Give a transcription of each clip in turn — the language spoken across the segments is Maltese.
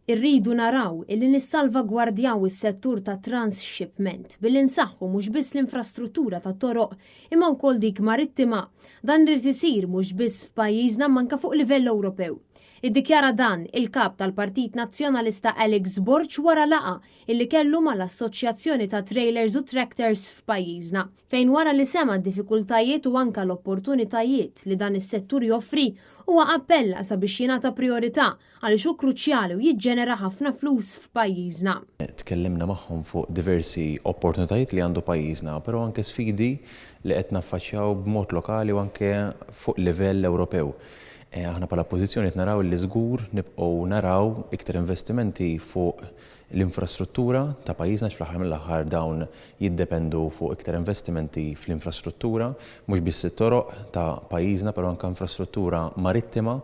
Irridu naraw illi nissalvagwardjaw is-settur tat-transshipment billi nsaħħu mhux biss l-infrastruttura tat-toroq imma wkoll dik marittima. Dan irid isir mhux biss f'pajjiżna imma anke fuq livell Ewropew. Iddikjara dan il-Kap tal-Partit Nazzjonalista Alex Borg wara laqgħa illi kellu mal-Assoċjazzjoni ta' Trailers u Tractors f'pajjiżna, fejn wara li sema' d-diffikultajiet u anke l-opportunitajiet li dan is-settur joffri, huwa appella sabiex jingħata prijorità għaliex hu kruċjali u jiġġenera ħafna flus f'pajjiżna. Tkellimna magħhom fuq diversi opportunitajiet li għandu pajjiżna, però anke sfidi li qed naffaċċjaw b'mod lokali u anke fuq livell Ewropew. Aħna bħala Oppożizzjoni qed naraw li żgur nibqgħu naraw iktar investimenti fuq l-infrastruttura ta' pajjiżna għax fl-aħħar mill-aħħar dawn jiddependu fuq iktar investimenti fl-infrastruttura, mhux biss it-toroq ta' pajjiżna però anke infrastruttura marittima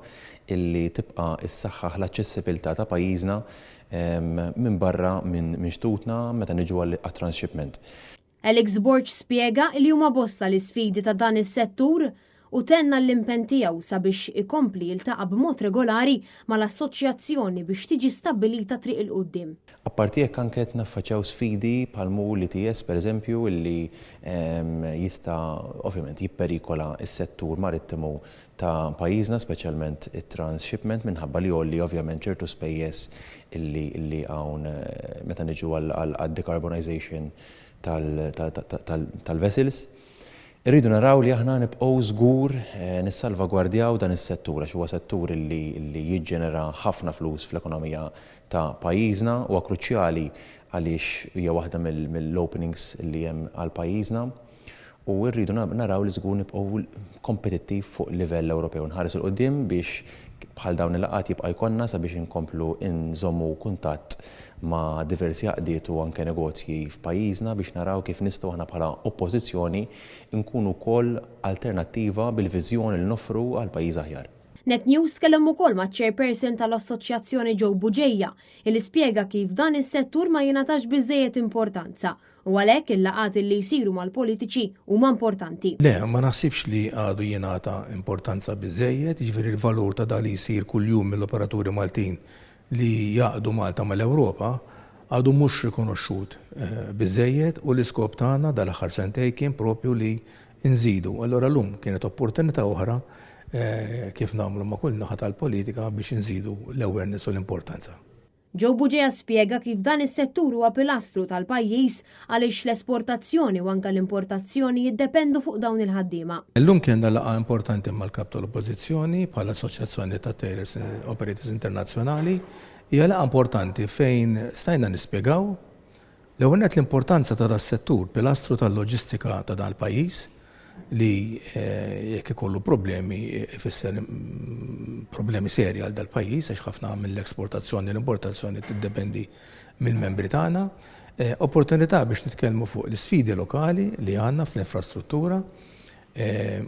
illi tibqa' ssaħħaħ l-aċċessibilità ta' pajjiżna minn barra minn xtutna meta niġu għat-transshipment. Alex Borg spjega li huma bosta l-isfidi ta' dan is-settur u tenna l-impenn tiegħu sabiex ikompli jiltaqa' b'mod regolari mal-assoċjazzjoni biex tiġi stabbilita triq 'il quddiem. Apparti hekk anke qed naffaċċjaw sfidi bħal mhu l-ETS pereżempju illi jista' ovvjament jipperikola s-settur marittimu ta' pajjiżna speċjalment it-transshipment minħabba li jgħolli ovvjament ċertu spejjeż illi hawn meta niġu għad-decarbonization tal-vessels. Irridu naraw li aħna nibqgħu żgur nissalvagwardjaw dan is-settur għax huwa settur li jiġġenera ħafna flus fl-ekonomija ta' pajjiżna, huwa kruċjali għaliex hija waħda mill-openings li hemm għal pajjiżna. U rridu naraw li żgur nibqgħu kompetittiv fuq livell Ewropew. Nħares 'il quddiem biex bħal dawn il-laqgħat jibqa' jkollna sabiex inkomplu nżommu kuntatt ma' diversi għaqdiet u anke negozji f'pajjiżna biex naraw kif nistgħu aħna bħala Oppożizzjoni nkunu wkoll alternattiva bil-viżjoni li noffru għal pajjiż aħjar. Net News tkellem ukoll maċ-Chairperson tal-Assoċjazzjoni Joe Bugeja, illi spjega kif dan is-settur ma jingħatax biżżejjed importanza U għalhekk il-laqgħat li jsiru mal-politiċi huma importanti. Le, ma naħsibx li għadu jingħata importanza biżżejjed, jiġifieri l-valur ta' dak li jsir kuljum mill-operaturi Maltin li jgħaqqdu Malta mal-Ewropa għadu mhux rikonoxxut biżżejjed u l-iskop tagħna dal-aħħar sentejn kien propju li nżidu. Allura llum kienet opportunità oħra kif nagħmlu ma' kull naħa tal-politika biex inżidu l-awareness u l-importanza. Joe Bugeja spjega kif dan is-settur huwa pilastru tal-pajjiż għaliex l-esportazzjoni u anke l-importazzjoni jiddependu fuq dawn il-ħaddiema. Illum kellna laqgħa importanti mal-Kap tal-Oppożizzjoni bħala Assoċjazzjoni ta' Tailors Operators Internazzjonali. Hija laqgħa importanti fejn stajna nispjegaw L-ewwel nett l-importanza ta' das-settur, pilastru tal-loġistika ta' dan il-pajjiż li jekk ikollu problemi ifisser problemi serji għal dal-pajjiż għax ħafna mill-eksportazzjoni u l-importazzjoni tiddependi mill-membri tagħna. Opportunità biex nitkellmu fuq l-isfidi lokali li għandna fl-infrastruttura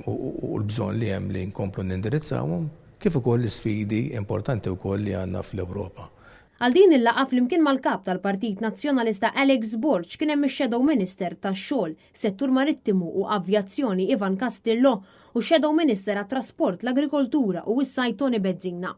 u l-bżonn li hemm li nkomplu nindirizzawhom, kif ukoll l-isfidi importanti wkoll li għandna fl-Ewropa. Għal din il-laqgħa flimkien mal-Kap tal-Partit Nazzjonalista Alex Borg kien hemm ix-Shadow Minister tax-Xogħol, Settur Marittimu u Avjazzjoni Ivan Castillo u x-Shadow Minister għat-Trasport, l-Agrikoltura u s-Sajd Toni Bezzina.